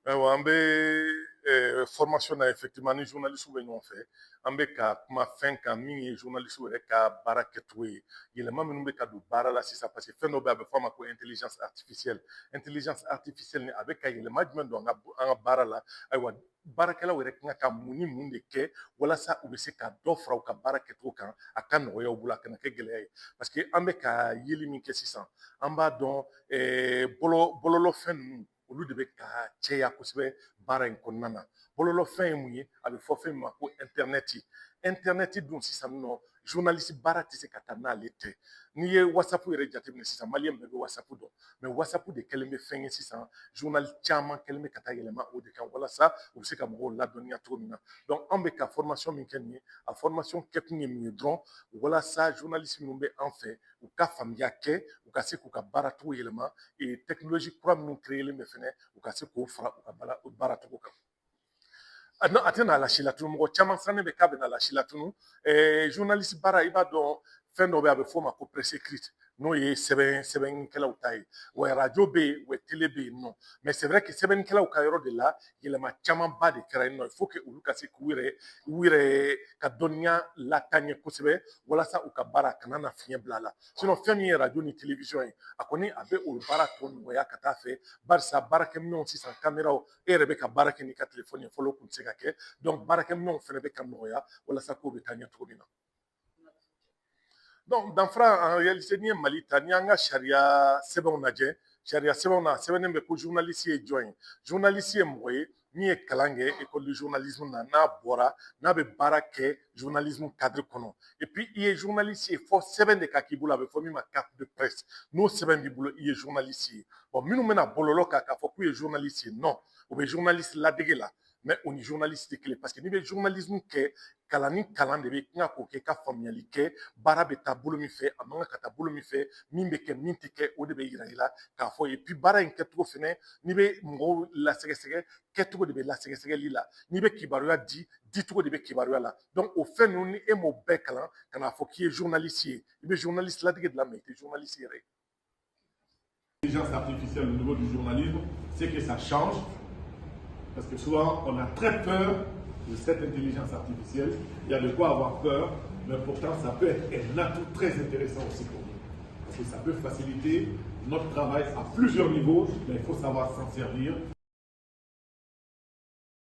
Ayiwa, an bɛ formation na effectivement ni journaliste bɛ ɲɔgɔn fɛ. An bɛ ka kuma fɛn kan min ye journaliste yɛrɛ ka baara kɛcogo ye, yɛlɛma minnu bɛ ka don baara la sisan, parce que fɛn dɔ bɛ yen, a bɛ fɔ a ma ko intelligence artificielle. Intelligence artificielle ni a bɛ ka yɛlɛma jumɛn don an ka baara la? Ayiwa, baarakɛlaw yɛrɛ kan ka mun ni mun de kɛ walasa u bɛ se ka dɔ fara u ka baara kɛcogo kan, a ka nɔgɔya u bolo, a kana kɛ gɛlɛya ye? Parce que an bɛ ka yeli min kɛ sisan, an b'a dɔn bɔlɔlɔfɛn ninnu, olu de bɛ ka caya kosɛbɛ baara in kɔnɔna na. Bɔlɔlɔfɛn ye mun ye? A bɛ fɔ fɛn min ma ko internet. Internet dun, sisan nɔ, journaliste baara tɛ se ka taa n'ale tɛ. N'i ye WhatsApp yɛrɛ jateminɛ sisan, Malien bɛɛ bɛ WhatsApp dɔn, mais WhatsApp de kɛlen bɛ fɛn ye sisan, journal caman kɛlen bɛ ka taa yɛlɛma o de kan walasa u bɛ se ka mɔgɔw ladɔnniya cogo min na. Donc anw bɛ ka formation min kɛ nin ye, a formation kɛkun ye min ye dɔrɔn, walasa journaliste minnu bɛ an fɛ, u ka faamuya kɛ, u ka se k'u ka baaracogo yɛlɛma, technologie kura minnu créé bɛ fɛnɛ, u ka se k'o fara u ka baaracogo kan. Non, a tɛ n'a la si latunu. Mɔgɔ caman siranlen bɛ k'a bɛ na la si latunu. Journaliste baara, i b'a dɔn, fɛn dɔ bɛ yen, a bɛ f'o ma ko presse écrite, n'o ye sɛbɛnnikɛlaw ta ye. Wa radio bɛ yen, wa télé bɛ yen nɔ. Mais c'est vrai que sɛbɛnnikɛlaw ka yɔrɔ de la, yɛlɛma camanba de kɛra yen nɔ. Il faut que olu ka se k'u yɛrɛ u yɛrɛ ka dɔnniya lataaɲɛ kosɛbɛ walasa u ka baara kana na fiɲɛ bila a la. Sinon, fɛn min ye radio ni télévision ye, a kɔni a bɛ o baara tɔ nɔgɔya ka taa fɛ, barisa baarakɛminɛnw sisan, caméraw, e yɛrɛ bɛ ka baara kɛ n'i ka téléphone ye, fɔlɔ tun tɛ se ka kɛ. Donc baarakɛminɛnw fana bɛ ka nɔgɔya walasa kow bɛ taa ɲɛ cogo min na. Donc danfara, en réalité, n'i ye Mali ta, n'i y'an ka sariya sɛbɛnw lajɛ, sariya sɛbɛnw na, a sɛbɛnnen bɛ ko journaliste ye jɔn ye? Journaliste ye mɔgɔ ye min ye kalan kɛ école de journalisme na, n'a bɔra, n'a bɛ baara kɛ journalisme cadre kɔnɔ. Et puis i ye journaliste ye fɔ sɛbɛn de ka k'i bolo, a bɛ fɔ min ma carte de presse. N'o sɛbɛn b'i bolo, i ye journaliste ye. Bon, minnu bɛna bɔlɔlɔ kan k'a fɔ k'u ye journaliste ye, non, u bɛ journaliste ladege la, mais o ni journaliste tɛ kelen, parce que n'i bɛ journalisme kɛ, kalan ni kalan de bɛ kan k'o kɛ ka faamuyali kɛ baara bɛ taa bolo min fɛ, a man kan ka taa bolo min fɛ, min bɛ kɛ, min tɛ kɛ, o de bɛ yira i la k'a fɔ. Et puis baara in kɛcogo fɛnɛ, n'i bɛ mɔgɔw lasɛgɛsɛgɛ, kɛcogo de bɛ lasɛgɛsɛgɛli la. N'i bɛ kibaruya di, dicogo de bɛ kibaruya la. Donc o fɛn ninnu, ni e m'o bɛɛ kalan, ka n'a fɔ k'i ye journaliste ye, i bɛ journaliste ladege de la, mais i tɛ journaliste yɛrɛ ye. L'intelligence artificielle au niveau du journalisme, c'est que ça change. Parce que souvent, on a très peur de cette intelligence artificielle. Il y a de quoi avoir peur, mais pourtant, ça peut être un atout très intéressant aussi pour nous. Parce que ça peut faciliter notre travail à plusieurs niveaux, mais il faut savoir s'en servir.